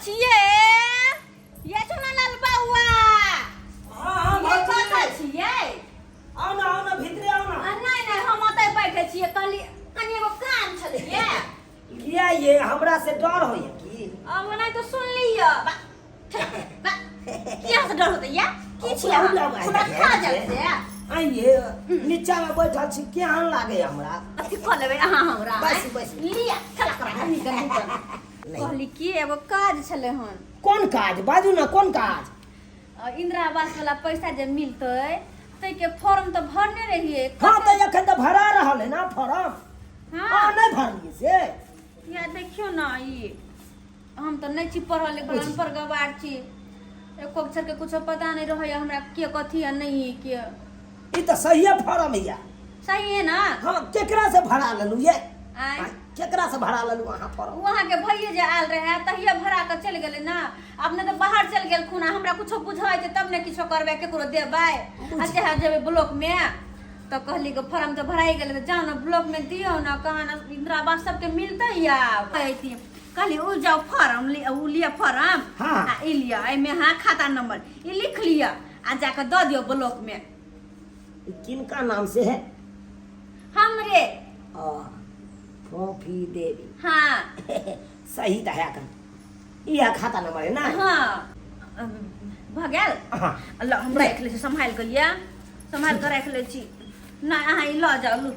छियै ये चुनालाल बौआ? हाँ हाँ। ये भौजी। कतऽ छियै? आउ ना, आउ ना, भीतरे आउ ना। आ, नहि नहि, हम ओतऽ बैठे छियै। कहली कनि एगो काम छलैये। किया ये हमरा से डर होइए की? अब नहि तऽ सुन लिअ। बा, बा, किया से डर होतै? या की छियै अहाँ? हमरा खा जाय से। आइए, नीचा में बैठल छी, केहन लागे हमरा? अथी कऽ लेबै अहाँ हमरा। बैस, बैस। लिअ, चला करा निकल निकल। नहि। कहली की एगो काज छलै हन। कोन काज? बाजू ना, कोन काज? इंदिरा आवास वाला पैसा जे मिलतै ताहिके फॉर्म तऽ भरने रहियै। हाँ, तऽ एखन तऽ भरा रहल है ना फॉर्म। हाँ। अहाँ नहि भरलियै से? या देखियौ ना, ई हम तऽ नहि छी पढ़ल लिखल, अनपढ़ गवार छी। एको अक्षर के कुछो पता नहि रहैया हमरा, के कथी आ नहि के। ई तऽ सहिए फॉर्म है। सही है ना? हाँ, केकरा से भरा लेलू ये? आँय? आँय, केकरा से भरा लेलू अहाँ फॉर्म? ओ अहाँके भैये जे आयल रहे तहिये भरा कऽ चलि गेलै ना। अपने तऽ बाहर चलि गेलखुन आ हमरा कुछो बुझै तब ने किछो करबै, केकरो देबै आ चाहे जेबै ब्लॉक मे। तऽ कहली कि फॉर्म तऽ भराइ गेलै तऽ जाउ ने ब्लॉक मे दियौ ने, कहाँ ने इंदिरा आवास सबके मिलतै। आब कहती कहली ओ जाउ फॉर्म उ लिअ फॉर्म। हाँ। आ ई लिअ, एहिमे अहाँ खाता नंबर ई लिख लिअ आ जाकऽ दऽ दियौ ब्लॉक मे। ई किनका नाम से है? हमरे। आ, फोफी देवी? हाँ। सही तऽ है कन, इएह खाता नंबर है ना? हाँ, भऽ गेल। हाँ। ल, हम राखि लै छी, सम्हालि कऽ लिअ, सम्हालि कऽ राखि लै छी। नहि, अहाँ ई लऽ जाउ, लू।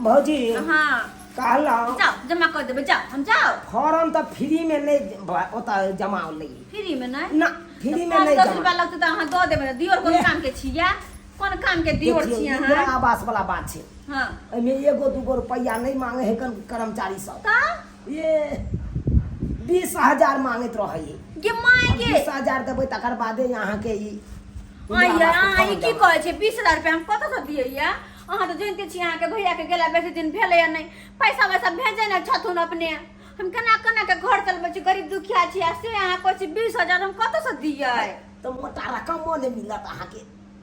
भौजी। हाँ। कहलहुँ। जाउ, जमा कऽ देबै, जाउ, हम जाउ। फॉर्म तऽ फ्री में नहीं ओतऽ जमा लै। फ्री में नहि? ना, फ्री में पाँच नहीं दस जमा। रुपया लगतै तऽ अहाँ दऽ देबै ने। दियोर कोन काम के छी? या कोन काम के दियोर देखियौ, छी इंदिरा अहाँ? आवास वाला बात छै। हाँ। एहिमे एगो दूगो रुपैआ नहि मांगे है कर्मचारी सब। तऽ ये 20,000 मांगैत रहै है। गे माय गे! 20,000 देबै तकर बादे अहाँके ई आइ इंदिरा आवासके अहाँ ई फॉर्म की जमा। कहै छै? 20,000 रुपया हम कतऽसँ दियै? या अहाँ तऽ जानिते छी, अहाँके भैयाके गेला बेसी दिन भेलैया नहि, पैसा वैसा भेजै नहि छथुन अपने। हम केना केना के घर चलबै छी, गरीब दुखिया छी। आ से अहाँ कहै छी 20,000, हम कतऽसँ दियै? तऽ मोटा रकमो नहि मिलत अहाँके।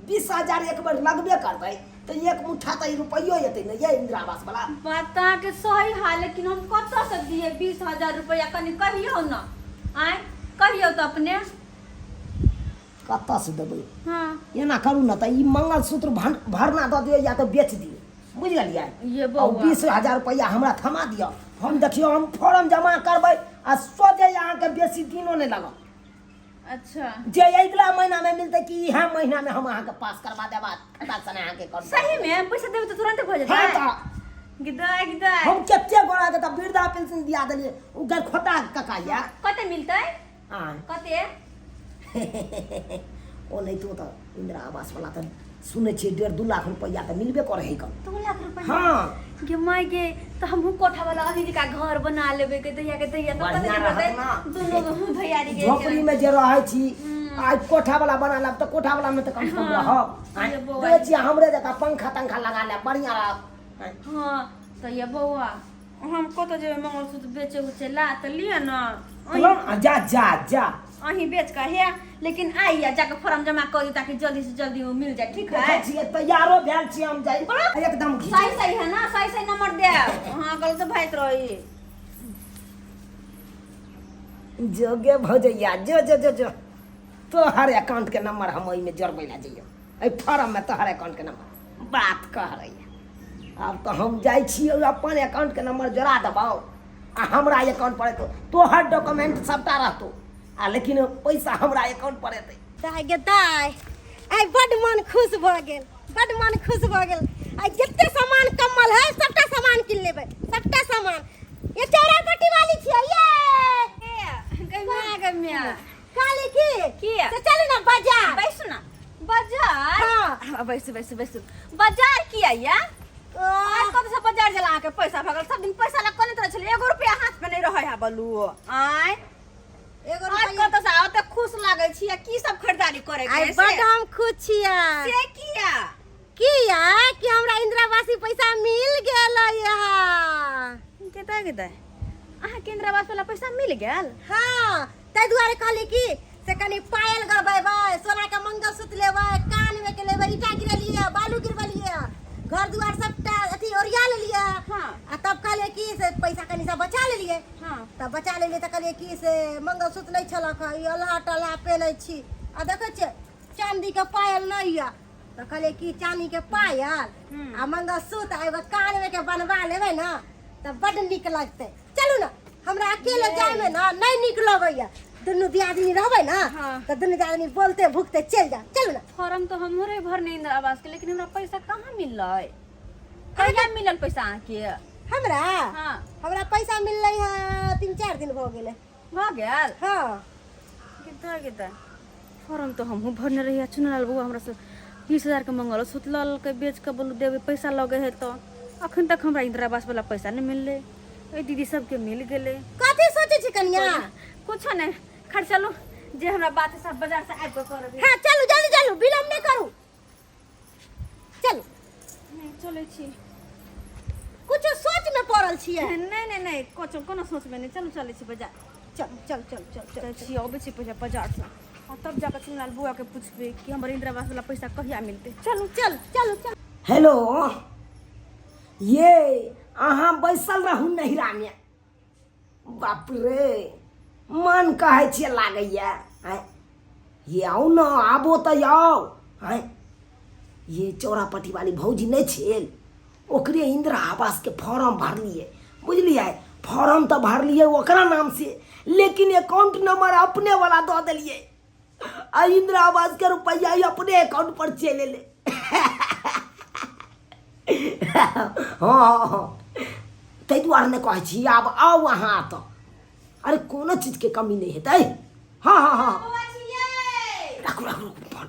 20,000 एक बेर लगबे करबै तऽ एक मुठ्ठा तऽ ई रुपैयो एतै ने ये इंदिरा आवास वाला। बात तऽ अहाँके सही है, लेकिन हम कतऽसँ दियै 20,000 रुपैआ? कनि कहियौ ने, आँय, कहियौ तऽ अपने। कतऽसँ देबै? हाँ। एना करू ने तऽ ई मंगलसूत्र भरना दऽ दियौ या तऽ बेच दियौ, बुझि गेलियै? ये आ बौआ। 20,000 रुपैआ हमरा थमा दिअ। हम देखियौ, हम फॉर्म जमा करबै आ सोझे अहाँके बेसी दिनो नहि लागत। अच्छा। जे अगिला महीना में मिलतै कि इएह महीना में हम अहाँके पास करवा देब आ फटाक से अहाँके कर देब। सही में पैसा देबै तऽ तुरंत भऽ जेतै? हाँ तऽ। गिदाय गिदाय। हम कते गोरा के तऽ वृद्धा पेंशन दिया देलियै। ओ गरखोता कका या। कते मिलतै? आँय? कते? ओ नहि तो तऽ इंदिरा आवास वाला तऽ सुनै छियै 1.5 2 लाख रुपैआ तऽ मिलबे करै है कन। 2 लाख रुपैआ? हाँ। गे माय गे, तऽ हमहूँ कोठा वाला अही जकाँ घर बना लेबै के दहिया के दहिया तऽ कते बढ़िआँ दिन होतै रहत ना। दुनू भैयारी के। झोपड़ी में जे रहै छी, आइ कोठा वाला बना लेब तऽ कोठा वाला में तऽ कम से कम हाँ। रहब। आँय, ये बौआ। देखै छियै, हमरे जकाँ पंखा तंखा लगा लेब, बढ़िआँ रहब। आँय, हाँ तऽ ये बौआ, हम कतऽ जेबै मंगलसूत्र बेचे उचे ला? तऽ लिअ ने अहीं। चलो ना, जा जा जा। अहीं बेच कऽ हे, लेकिन आइ आ जाके फॉर्म जमा कर दियौ ताकि जल्दी से जल्दी वो मिल जाए, ठीक है? देखै छियै, तैयारो भेल छियै, हम जाइ एकदम घीच। सही सही है ना? सही सही नंबर देब, हाँ, गलत भाइत रही। जोगे भौजैया, जो जो जो जो, तोहर अकाउंट के नंबर हम ओहिमे जोड़बै ला जइयो, एहि फॉर्म में तोहर अकाउंट के नंबर। बात कह रही है। आब तऽ हम जाइ छियै, अपन अकाउंट के नंबर जोड़ा देबौ आ हमरा अकाउंट पर एतौ। तोहर डॉक्यूमेंट सबटा रहतौ आ लेकिन पैसा हमरा अकाउंट पर एतै। दाय गे दाय, आइ बड्ड मन खुश भऽ गेल, बड्ड मन खुश भऽ गेल। आइ जते सामान कम्मल है सबटा सामान कीन लेबै, सबटा सामान। ये चौरा पट्टी वाली छियै ये। गम्या गम्या। कहली की की? से चलू ने बाजार। बैसू ना बाजार। हाँ। हाँ, बैसू बैसू बैसू। बाजार किया या? आइ कब से बाजार जला अहाँके पैसा भगल? सब दिन पैसा लग कने तरह छलै, एगो रुपया हाथ में नहीं रहै है बलू। आय एगो आइ रुपैआ कतऽ से ओते खुश लागै छी आ की सब खरीदारी करे के आइ है से? बड्ड हम खुश छियै। से किया? किया कि हमरा इंदिरावासी पैसा मिल गेल यहाँ। केता केता अहाँके इंदिरा आवास वाला पैसा मिल गेल? हाँ, ताहि दुआरे कहली कि से कनि पायल गड़बेबै, सोना के मंगलसूत्र लेबै, कान में के लेबै। ईटा गिरेलियै, बालू गिरबेलियै, घर दुआर सबटा अथी ओरिया लेलियै। आ तब कहलियै कि से पैसा कनि सा बचा लेलियै। तब बचा लेलियै तऽ कहलियै कि से मंगलसूत्र नहि छलक हँ, ई अल्हा टल्हा पेन्है छी। आ देखै छियै चाँदीके पायल नहि यऽ, तऽ कहलियै कि चाँदीके पायल आ मंगलसूत्र आ एगो कानमे के बनवा लेबै ने तऽ बड्ड नीक लगतै। चलू ने, हमरा अकेले जायमे ने नहि नीक लगैया, दुनू दियादनी रहबै ने तऽ दुनू दियादनी बोलते भुकते चलि जायब। चलू ने। फॉर्म तऽ हमहूँ रही भरने इंदिरा आवास के, लेकिन हमरा पैसा कहाँ मिललै? कहिया मिलल पैसा अहाँके? हमरा? हमरा पैसा मिललै है 3-4 दिन भऽ गेलै। भऽ गेल? हाँ। कितना कितना फॉर्म तऽ हमहूँ भरने रहियै। चुनलाल बौआ हमरा से 20,000 के मंगलसूत्र लऽ लेलकै बेच कऽ, बोलू देबै पैसा लगे है, तऽ अखन तक हमरा इंदिरा आवास वाला पैसा नहि मिललै। एहि दीदी सबके मिल गेलै। कथी सोचै छी कनिया? कुछो नहि, खैर चलू, जे हमरा बात है सब बाजार से आबि कऽ करब। हाँ चलू, जल्दी चलू, विलम्ब नहि करू, चलू। चलै छी। कुछो सोच में पड़ल छियै? नहि नहि नहि, कुछो कोनो सोच में नहि, चलू चलै छी बाजार। चल चल चल चल चल। जाइ छी, अबै छी पहिले बाजारसँ आ तब जाकऽ चुनलाल बौआके पुछबै कि हमर इंदिरा आवास वाला पैसा कहिया मिलतै। चलू। चल चलू चल। हेलो, ये अहाँ बैसल रहू नैहरामे। बाप रे, मन कहै छियै लागैया। आँय ये, आउ ने, आबो तऽ आउ। आँय ये, चौरापट्टी वाली भौजी नहि छेल, ओकरे इंदिरा आवासके फॉर्म भरलियै, बुझलियै? फॉर्म तऽ भरलियै ओकरा नाम से, लेकिन अकाउंट नंबर अपने वाला दऽ देलियै आ इंदिरा आवासके रुपैआ ई अपने अकाउंट पर चलि एलै। हँ हँ, ताहि दुआरे नहि कहै छी, आब आउ अहाँ एतऽ। अरे कोनो चीजके कमी नहि हेतै। हँ हँ हँ, राखू राखू राखू फोन।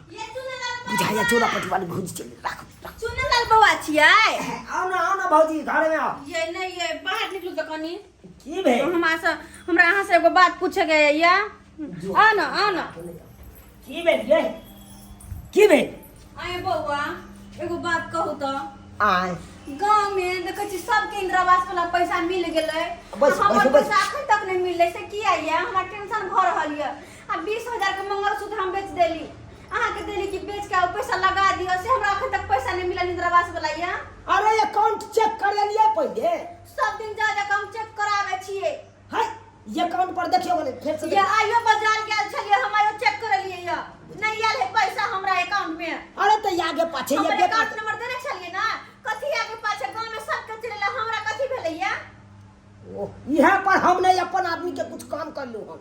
बुझाइया चौरापट्टी वाली भौजी चलि गेल। राखू राखू। चुनलाल बौआ छियै? आउ ने, आउ ने भौजी, घरमे आउ। ये नहि, ये बाहर निकलू तऽ कनि। की भेल? हमरा से हमरा अहाँ से एगो बात पूछे के या। आ न, आ न। की भेल ये, की भेल? आय बौआ, एगो बात कहू तऽ। आय। गाँव में देखै छी सबके इंदिरा आवास वाला पैसा मिल गेलै, बस, आ हमर बस, बस। पैसा अखन तक नहि मिललै, से किया? ये हमरा टेंशन भऽ रहल यऽ। आ 20,000 के मंगलसूत्र हम बेच देली, अहाँके देली कि बेच के ओ पैसा लगा दिअ, से हमरा अखन तक पैसा नहि मिलल इंदिरा आवास वाला यऽ। अरे अकाउंट चेक करेलियै पहिले? सब दिन जा जा के हम चेक कराबै छियै। है, ये अकाउंट पर देखियो ने फेर से। ये आइयो बाजार गेल छलियै हम, आइयो चेक करेलियै ये, नहि आयल है पैसा हमरा अकाउंट में। अरे तऽ आगे पाछे हमर ये अकाउंट नंबर देने छलियै ना। कथी आगे पाछे? गांव में सबके चलि एलै, हमरा कथी भेलै ये? ओह, इहाँ पर हम नहीं अपन आदमी के कुछ काम कर लू, हम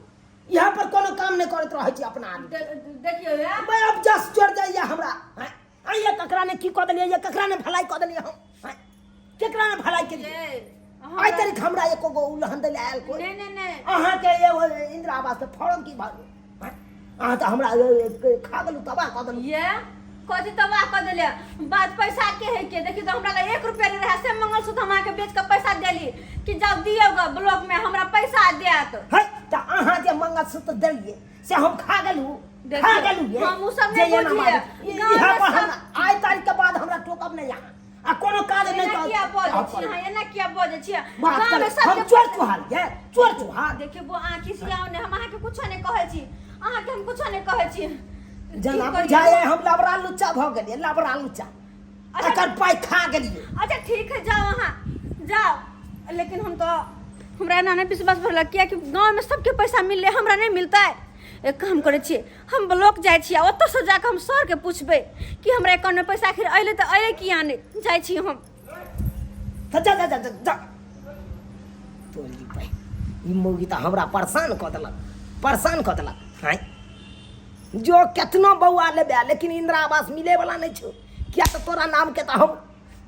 यहाँ पर कोनो काम नहीं करत रहै छी अपना आदमी। देखियौ ये। मैं अब जस चढ़ जाइए हमरा। हैं? आ ये ककरा ने की कऽ देलियै, ये ककरा ने भलाई कऽ देलियै हम? हैं? केकरा ने भलाई केलियै? ये आइ तारीख हमरा एको गो उलहन दै लए आयल कोइ? नहि नहि नहि। अहाँके एगो इंदिरा आवास के फॉर्म की भरलू? हैं? अहाँ तऽ हमरा खा गेलू, तबाह कऽ देलू। ये कथी तबाह कऽ देलियै? बात पैसा के है के देखियौ तऽ हमरा लग 1 रुपया नहि रहै, से मंगलसूत्र हम अहाँके बेच कऽ पैसा देली कि जाउ दियौ ग ब्लॉक में, हमरा पैसा देत। है तऽ अहाँ जे मंगलसूत्र देलियै से हम खा गेलू? देखियौ, खा गेलू ये? हम उ सब जे नहि एना बुझियै। मारै। गाँवमे इहाँ पर सब- हमरा आइ तारीख के बाद हमरा टोकब नहि अहाँ आ कोनो काज नहि एना किया बजै छी अहाँ? एना किया बजै छी? बात गाँवमे कर सबके हम चोर चुहार ये, चोर चुहार। देखियौ बौ, अहाँ खिसियाउ नहि, हम अहाँके कुछो नहि कहै छी, अहाँके हम कुछो नहि कहै छी। जेना की करियै? बुझाइए हम लबड़ा लुच्चा भऽ गेलियै, लबड़ा लुच्चा। अच्छा। एकर पाइ खा गेलियै। अच्छा ठीक है, जाओ अहाँ जाओ, लेकिन हम तो हमरा एना नहि विश्वास भरल, कियाकि गाँवमे सबके पैसा मिललै, हमरा नहि मिलतै। एक काम करै छियै, हम ब्लॉक जाइ छियै, आ ओतऽसँ जाकऽ हम सरके पुछबै कि हमरा अकाउंटमे पैसा आखिर अयलै तऽ अयलै किया नहि। जाइ छी हम। तऽ जा जा जा जा जा तोरी पाइ, ई मौगी तऽ हमरा परेशान कऽ देलक, परेशान कऽ देलक। आँय जो केतनो बौआ लेबै, लेकिन इंदिरा आवास मिले वाला नहि छौ, किया तऽ तोरा नामके तऽ हम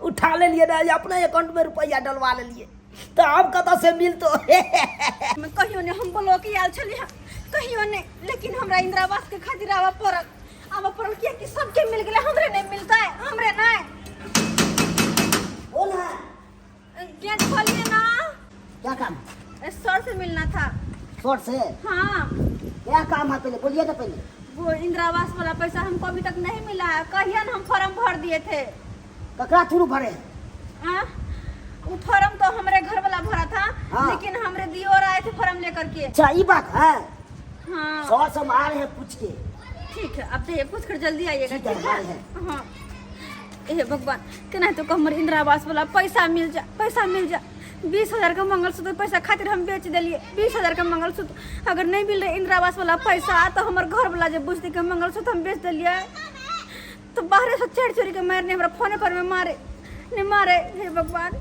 उठा लेलियै रहे, अपने अकाउंटमे रुपैआ डलवा लेलियै, तऽ आब कतऽ से मिलतो? हम कहियो नहि, हम ब्लॉक आयल छलियै कहियो नहि, लेकिन हमरा इंदिरा आवास के खातिर आबऽ पड़ल, आबऽ पड़ल, कियाकि सबके मिल गेलै, हमरे नहि मिलतै? हमरे नहि? बोल है। गेट खोलिए ना। क्या काम? सर से मिलना था। सर से? हाँ। क्या काम है, पहले बोलिए ना पहले। वो इंदिरा आवास वाला पैसा हमको अभी तक नहीं मिला है, कहिया न हम फॉर्म भर दिए थे। ककरा थ्रू भरे? हाँ? वो फॉर्म तो हमारे घर वाला भरा था। लेकिन हमरे दियोर आए थे फॉर्म लेकर के। अच्छा, ये बात है। हाँ। सर सब आ रहे हैं पूछ के। ठीक है, अब जाइए, पूछ कर जल्दी आइएगा। ठीक है, ठीक है। आ रहे हैं। हाँ। हे भगवान, केनाहितो कऽ हमर इंदिरा आवास वाला पैसा मिल जा, पैसा मिल जा। 20,000 के मंगलसूत्र पैसा खातिर हम बेच देलिए। 20,000 के मंगलसूत्र अगर नहीं मिल रहे इंदिरा आवास वाला पैसा तो हमर घर वाला जे बुझते कि मंगलसूत्र हम बेच देलिए तो बाहरे से चढ़ चोरी के मारने, हमरा फोने पर में मारे नहीं मारे। हे भगवान,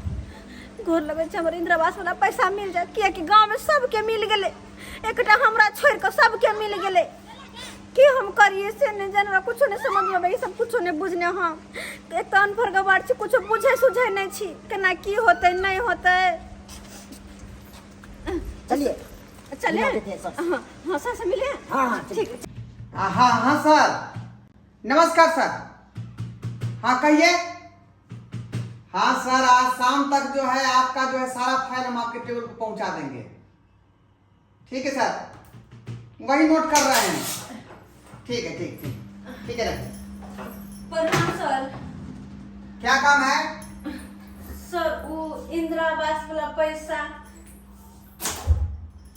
गोर लगे छै हमर इंदिरा आवास वाला पैसा मिल जाए, कियाकि गाँव में सबके मिल गेलै, एकटा हमरा छोड़ि कऽ सबके मिल गेलै। की हम करिए से नहीं जान, हमरा कुछो नहीं समझ में आबै, ई सब कुछो नहीं बुझने हम। एक तऽ अनपढ़ गवार छी, कुछो बुझै सुझै नहीं छी, केना की होतै नहीं होतै। चलिए। चले। मिला देते हैं सर। हाँ हाँ सर से मिले। हाँ, हाँ, चलिए। ठीक। हाँ हाँ सर, नमस्कार सर। हाँ कहिए। हाँ सर, आज शाम तक जो है आपका जो है सारा फाइल हम आपके टेबल पर पहुंचा देंगे। ठीक है सर, वही नोट कर रहे हैं। ठीक है, ठीक ठीक ठीक है, रखिए। प्रणाम सर। क्या काम है? सर, वो इंदिरा आवास वाला पैसा।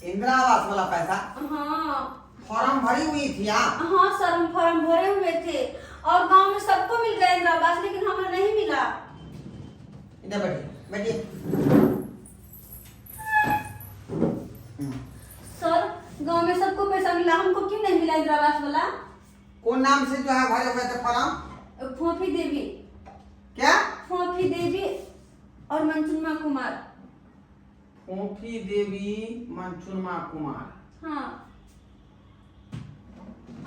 इंदिरा आवास वाला पैसा? हाँ। फॉर्म भरी हुई थी आप? हाँ सर, हम फॉर्म भरे हुए थे और गांव में सबको मिल गया इंदिरा आवास, लेकिन हमें नहीं मिला। इधर बैठिए, बैठिए। सर, गांव में सबको पैसा मिला, हमको क्यों नहीं मिला इंदिरा आवास वाला? कौन नाम से जो है भरे हुए थे फॉर्म? फोफी देवी। क्या? फोफी देवी और मनचुनमा कुमार। फोफी देवी, मनचुनमा कुमार। हाँ।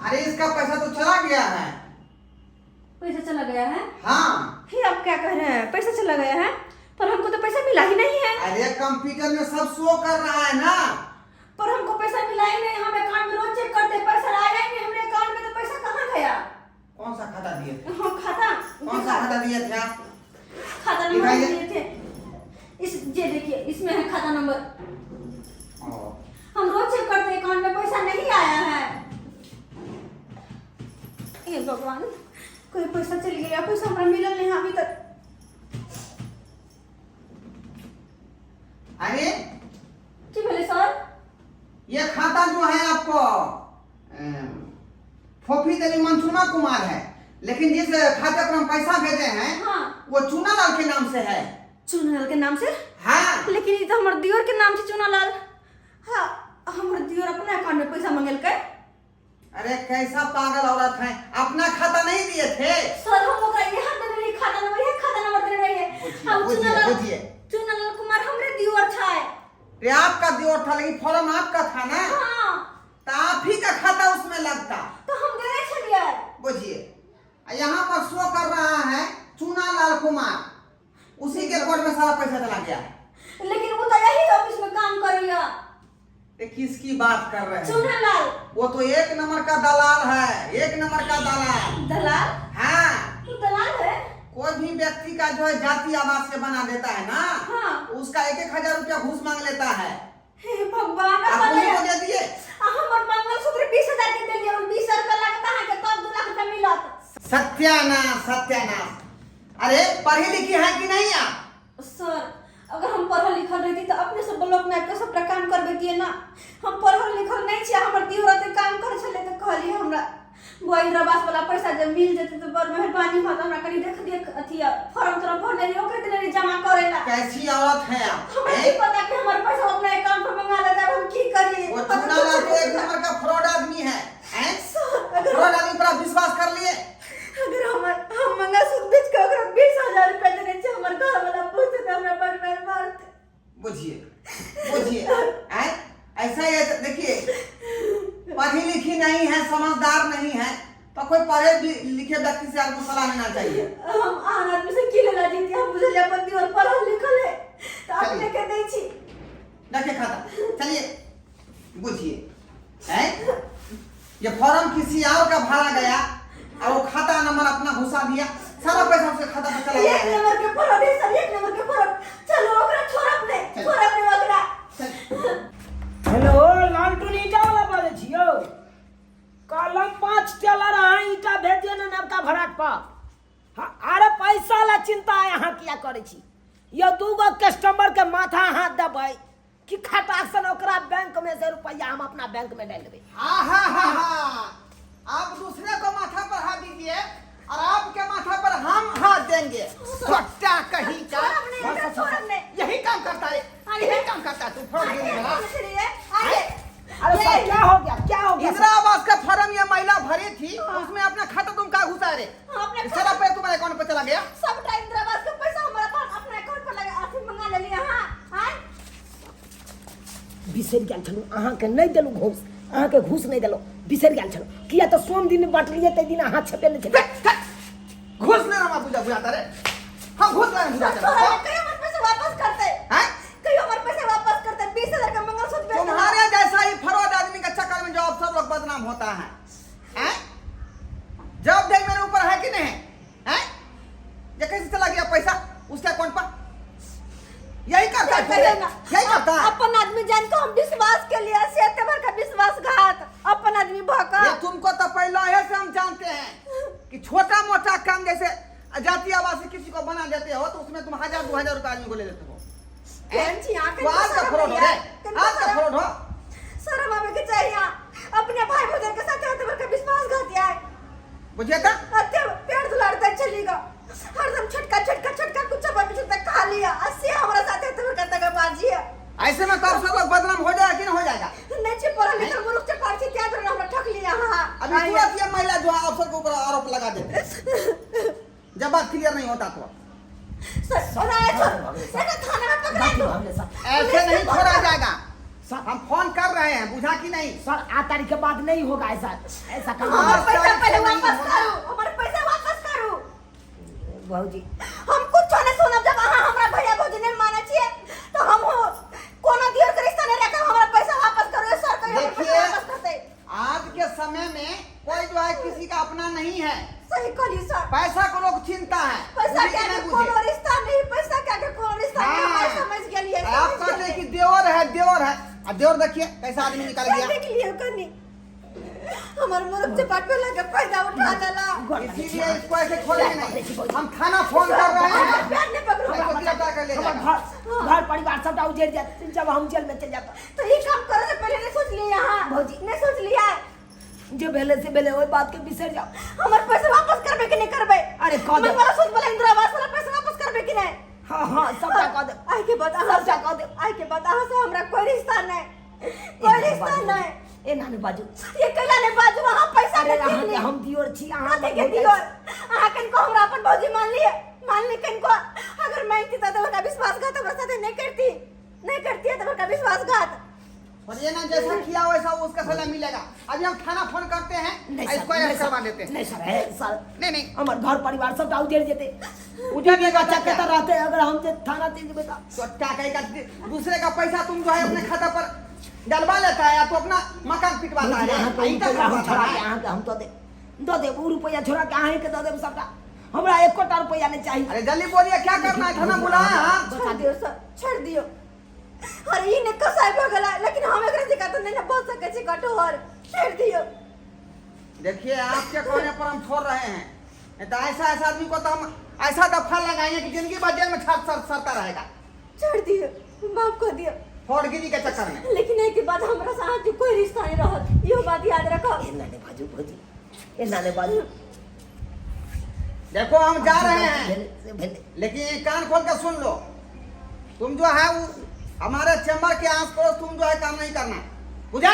अरे इसका पैसा तो चला गया है। पैसा चला गया है? हाँ। फिर आप क्या कह रहे हैं, पैसा चला गया है? पर हमको तो पैसा मिला ही नहीं है। अरे कंप्यूटर में सब शो कर रहा है ना। पर हमको पैसा मिला ही नहीं, हम अकाउंट में रोज चेक करते हैं, पैसा आया ही नहीं हमरे अकाउंट में, तो पैसा कहाँ गया? कौन सा खाता दिए थे? हाँ, खाता। कौन सा खाता दिए थे आप? खाता नंबर दिखाइए। दिए थे, इस ये देखिए, इसमें है खाता नंबर। ओ, हम रोज चेक करते हैं, अकाउंट में पैसा नहीं आया है। हे भगवान, कोई पैसा चल गया, पैसा हमरा मिलल नहीं अभी तक। अरे की भेलै सर? ये खाता जो है आपको फोफी देवी मनचुना कुमार है, लेकिन जिस खाते पर हम पैसा भेजे हैं हाँ। वो चूनालाल के नाम से है। चूनालाल के नाम से? हाँ। लेकिन ई तो हमर दियोर के नाम छै चूनालाल। हाँ, हमर दियोर अपना अकाउंट में पैसा मंगेलकै। अरे कैसा पागल औरत है, अपना खाता नहीं दिए थे? सर, हम ओकरा यहाँ देने रहिए खाता नंबर, यहाँ खाता नंबर देने रहिए। बुझिए, हम बुझिए, चूनालाल, बुझिए। चूनालाल कुमार हमरे दियोर छै। अरे आपका दियोर था, लेकिन फॉर्म आपका था ना। हाँ। तो आप ही का खाता उसमें लगता। तो हम देने छलिए। बुझिए, यहाँ पर शो कर रहा है चूनालाल कुमार, उसी के अकाउंट में सारा पैसा चला गया। लेकिन वो तो यही ऑफिस में काम करिया। ये किसकी बात कर रहे हैं? चूनालाल। वो तो एक नंबर का दलाल है, एक नंबर का दलाल। दलाल? हाँ। वो दलाल है? कोई भी व्यक्ति का जो है जाति आवास से बना देता है ना, हाँ। उसका 1-1 हजार रुपया घूस मांग लेता है। हे भगवान। आप अपन उन्हीं को दे दिए? हमर मंगलसूत्र 20,000 के देलिए, 20,000 रुपया लागत अहाँके, तब 2 लाख रुपया मिलत। सत्यानाश, सत्यानाश। अरे पढ़ी लिखी है कि नहीं आप? सर, अगर हम पढ़ल लिखल रहती तो अपने से ब्लॉक में आबि कऽ सबटा काम करबैतियै ना। हम पढ़ल लिखल नहि छियै, हमर दियोर एते काम करै छलै तऽ कहलियै हमरा बौआ इंदिरा आवास वाला पैसा जब मिल जेतै तऽ बड़ मेहरबानी होत, हमरा कनि देख दिअ। अथी फॉर्म तोरम भरने रहियै, ओकरे देने रहियै जमा करै ला। कैसी औरत है आप? हमरा हैं? की पता कि हमर पैसा अपना अकाउंट पर मंगा लेतै, अब हम की करियै? वो चूनालाल तो एक नंबर का फ्रॉड आदमी है, हैं? सर, अगर फ्रॉड आदमी पर आप विश्वास कर लिए? अगर हमर हम मंगलसूत्र बेच कऽ ओकरा 20,000 रुपया देने छियै, हमर घर वाला पूछतै तऽ हमरा बड़ मारि मारतै। बुझिए, बुझिए, हैं? ऐसा ही है, देखिए, पढ़ी लिखी नहीं है, समझदार नहीं है, तो कोई पढ़े लिखे व्यक्ति से आपको सलाह लेना चाहिए। हम आन आदमी से की लेना जीती, हम बुझलियै अपन दियोर पढ़ल लिखल है तऽ अपने के दै छी। रखिए खाता, चलिए। बुझिए, हैं? ये फॉर्म किसी और का भरा गया और वो खाता नंबर अपना घुसा दिया, सारा पैसा उसके खाता पर चला एक गया। नंबर के फ्रॉड है सर, एक नंबर के फ्रॉड। चलो, ओकरा छोड़ब नहि, चल। छोड़ब नहि ओकरा। चल। हेलो, लालटून ईटा वाला बाजै छी यौ। कहलम 5 टेलर अहाँ ईटा भेज दियौ ने नवका भराट पर। हाँ, अरे पैसा ला चिंता अहाँ किया करै छी यौ? 2 गो कस्टमर के माथा हाथ देबै कि खटाक सन ओकरा बैंक में से रुपया हम अपना बैंक में डालि देबै। हाँ हाँ हाँ हाँ, आप दूसरे को माथा पर हाथ दीजिए, और आपके माथा पर हम हाथ देंगे। छोटा कहीं का। छोड़ब नहीं, एकरा छोड़ब नहीं। यही काम करता है, यही काम करता है तू फ्रॉड गिरी वाला। अरे अरे सर क्या हो गया, क्या हो गया? इंदिरा आवास का फॉर्म ये महिला भरी थी, उसमें अपना खाता तुम का घुसा रहे? हाँ, अपने सारा पैसा तुम्हारे अकाउंट पर चला गया। सबटा इंदिरा आवास के पैसा हमरा पास अपना अकाउंट पर लगा अथी मंगा लेलियै अहाँ। आँय? बिसरि गेल छलहुँ, अहाँके नहि देलहुँ घूस, अहाँके घूस नहि देलहुँ, बिसरि गेल छलहुँ। किया तऽ सोम दिन बाँटलियै ताहि दिन अहाँ छपे नहि छलियै। घूस ले रहा बुझा बुझाता रे, हम घूस ले बुझा तोरा कहियो हमर पैसा वापस करते? हैं? कहियो हमर पैसा वापस करते? 20,000 का मंगलसूत्र बेच देलहुँ। तुम्हारे जैसा ही फरोद आदमी का चक्कर में जो अफसर लोग बदनाम होता है, हैं? जवाबदेही मेरे ऊपर है कि नहीं है? ये कैसे चला गया पैसा उसके अकाउंट पर? यही करता है, कहियो ना। यही करता है। अपन आदमी जान के हम विश्वास के लिए से एते बड़का विश्वासघात अपन आदमी भऽ कऽ। ये तुमको तो पहले ही से हम जानते हैं कि छोटा मोटा काम जैसे जाति आवासी किसी को बना देते हो तो उसमें तुम 1000-2000 रुपया आदमी को ले लेते हो। केहन छी अहाँ? तो आज का शरम फ्रॉड हो होइया? रे, कनिको आज का शरम- फ्रॉड हो। शरम आवे के चाहिए अहाँ। अपने भाई भौजाई के साथ एते बड़का विश्वासघात यार। बुझिए तो? अते पेड़ दुलार दै छली ग, हरदम छोटका छोटका छोटका कुछ बन तक खा लिया, आ से हमरा साथे एते बड़का दगाबाजी है। ऐसे में तो अफसर लोग बदनाम हो जाएगा कि नहीं हो जाएगा? नहीं छे पढ़ल लिखल मूर्ख छे पढ़ छी त्याग हमरा ठक लिया अहाँ। अभी तुरंत ये महिला जो है अफसर के ऊपर आरोप लगा देते हैं। जब बात क्लियर नहीं होता तो सर, ओना ए छोड़, एकरा थाना में पकड़ा दो। ऐसे नहीं छोड़ा जाएगा। सर, हम फोन कर रहे हैं, बुझा कि नहीं? सर 8 तारीख के बाद नहीं होगा ऐसा, ऐसा काम। हमर आज पैसा तारीख पहले से नहीं वापस होगा। करू, हमर पैसा वापस करू। भौजी हम कुछ नहीं सुनब, जब अहाँ हमरा भैया भौजी नहीं मानै छियै तो हम कोनो दियर के रिश्ता नहीं रखब। हमरा पैसा वापस करू सर, कहियो हमर पैसा देखिए, वापस करतै। आज के समय में कोई जो है किसी का अपना नहीं है। सही कहली सर। पैसा को लोग छीनता है। पैसा बुझे के कि आगे नहीं बुझे? कोनो रिश्ता नहीं, पैसा के आगे कोनो रिश्ता नहीं। हाँ। हम समझ गेलियै, आप समझ कहते हैं गेलियै। कि देवर है, देवर है, और देवर देखिए कैसा आदमी निकल गया। देख लियौ कनी हमर मुर्ख चपाट पे लगे फायदा उठा लेला। इसीलिए इसको ऐसे छोड़ेंगे नहीं। हम थाना फोन कर रहे हैं। हमर पैर नहीं पकड़ू। इसको गिरफ्तार कर ले हमर जाएगा। घर घर परिवार सबटा उजड़ जायत जब हम जेल में चल जाता। तो ई काम करे से पहले नहीं सोच लिया यहाँ? भौजी। नहीं सोच लिया? जे भेले से भेले, ओहि बात के बिसरि जाओ। हमर पैसा वापस करबे कि नहीं करबे? अरे कह देब। मंगलसूत्र वाला इंदिरा आवास वाला पैसा वापस करबे कि नहीं? हाँ हाँ सबटा कह देब। आइ के बाद अहाँ सबटा कह देब। आइ के बाद अहाँ से हमरा कोई रिश्ता नहीं, कोई रिश्ता नहीं। ए नानी बाजू। ये कैला नहीं बाजू, अहाँ पैसा अरे के अहाँ के हम हम दियोर छी, अहाँ कथी के दियोर? अहाँ कनको हमरा अपन भौजी मान लिए, मान ली कनको। अगर मांगती तो बड़का विश्वासघात हमरा साथे नहीं करती, नहीं करती है तो बड़का विश्वासघात। और ये ना जैसा किया वैसा उसका सजा मिलेगा। अभी हम थाना फोन करते हैं, नहीं सर, इसको नहीं अरेस्ट सर, करवा देते हैं। नहीं सर, है सर। नहीं नहीं, हमर घर परिवार सबटा उजड़ जेते। उजड़ जाएगा बच्चा क्या? कतऽ रहते अगर हम जे थाना चलि जेबै तऽ? तो क्या कहेगा? दूसरे का पैसा तुम जो है अपने खाता पर डलवा लेता है या तो अपना मकान पिटवाता है। अहाँके ईंटा रुपैआ हम खरवाता छोड़ा के है। अहाँके हम दऽ देब, दऽ देब। उ रुपैआ छोड़ा के अहाँके दऽ देब सबटा। हमरा एकोटा रुपैआ नहि चाही। अरे जल्दी बोलिए क्या करना है, थाना बुलाया? हाँ छोड़ दियो सर, छोड़ दियो। अरे ई ने कसाई भऽ गेलै, लेकिन हम एकरा जकाँ तऽ नहि ने बच सकै छी कठोर। छोड़ दियो। देखिए आपके कहने पर हम छोड़ रहे हैं, नहीं तो ऐसा ऐसा आदमी को तो हम ऐसा दफा लगाएंगे कि जिंदगी भर जेल में छाप सर सरता रहेगा। छोड़ दियो, माफ कर दियो फौजगिरी के चक्कर में। लेकिन एहि के बाद हमरा से अहाँके कोई रिश्ता नहीं रहत, इहो बात याद रखब। ए नाने बाजू भौजी, ए नाने बाजू। देखो हम जा रहे हैं, भेले से भेले। लेकिन ये कान खोल कर सुन लो, तुम जो है वो हमारे चैम्बर के आस पड़ोस तुम जो है काम नहीं करना, बुझा?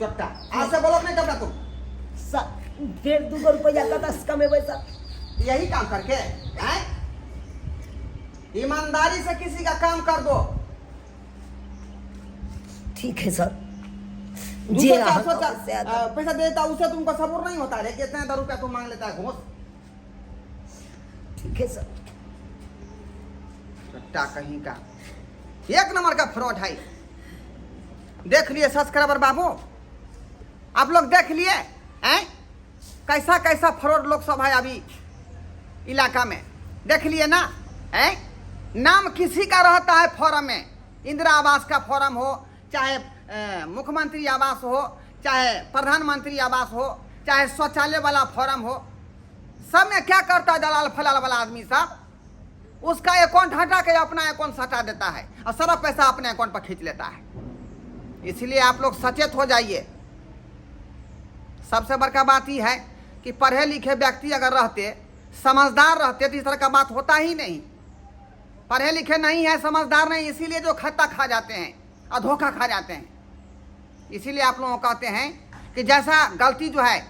चट्टा आज से बोलो नहीं करना तुम। सर फेर 2 रुपैआ कतऽ से कमेबै सर? यही काम करके हैं? ईमानदारी से किसी का काम कर दो। ठीक है सर। दो जे सौ, चार अहाँ सौ, कहबै चार, सएह देब। पैसा दे देता उसे तुमको सब्र नहीं होता रे, कितने हजार रुपया तुम मांग लेता है घूस। ठीक है सर। चट्टा कहीं का एक नंबर का फ्रॉड है। देख लिए सब्सक्राइबर बाबू, आप लोग देख लिए हैं कैसा कैसा फ्रॉड लोग सब है अभी इलाका में, देख लिए ना? हैं, नाम किसी का रहता है फॉर्म में, इंदिरा आवास का फॉर्म हो, चाहे मुख्यमंत्री आवास हो, चाहे प्रधानमंत्री आवास हो, चाहे शौचालय वाला फॉर्म हो, सब में क्या करता है दलाल फलाल वाला आदमी साहब, उसका अकाउंट हटा के अपना अकाउंट सटा देता है और सारा पैसा अपने अकाउंट पर खींच लेता है। इसलिए आप लोग सचेत हो जाइए। सबसे बड़का बात यह है कि पढ़े लिखे व्यक्ति अगर रहते, समझदार रहते, तो इस तरह का बात होता ही नहीं। पढ़े लिखे नहीं है, समझदार नहीं, इसीलिए जो खत्ता खा जाते हैं और धोखा खा जाते हैं। इसीलिए आप लोगों को कहते हैं कि जैसा गलती जो है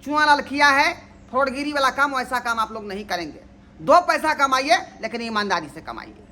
चुआलाल किया है, फ्रॉडगिरी वाला काम, वैसा काम आप लोग नहीं करेंगे। 2 पैसा कमाइए लेकिन ईमानदारी से कमाइए।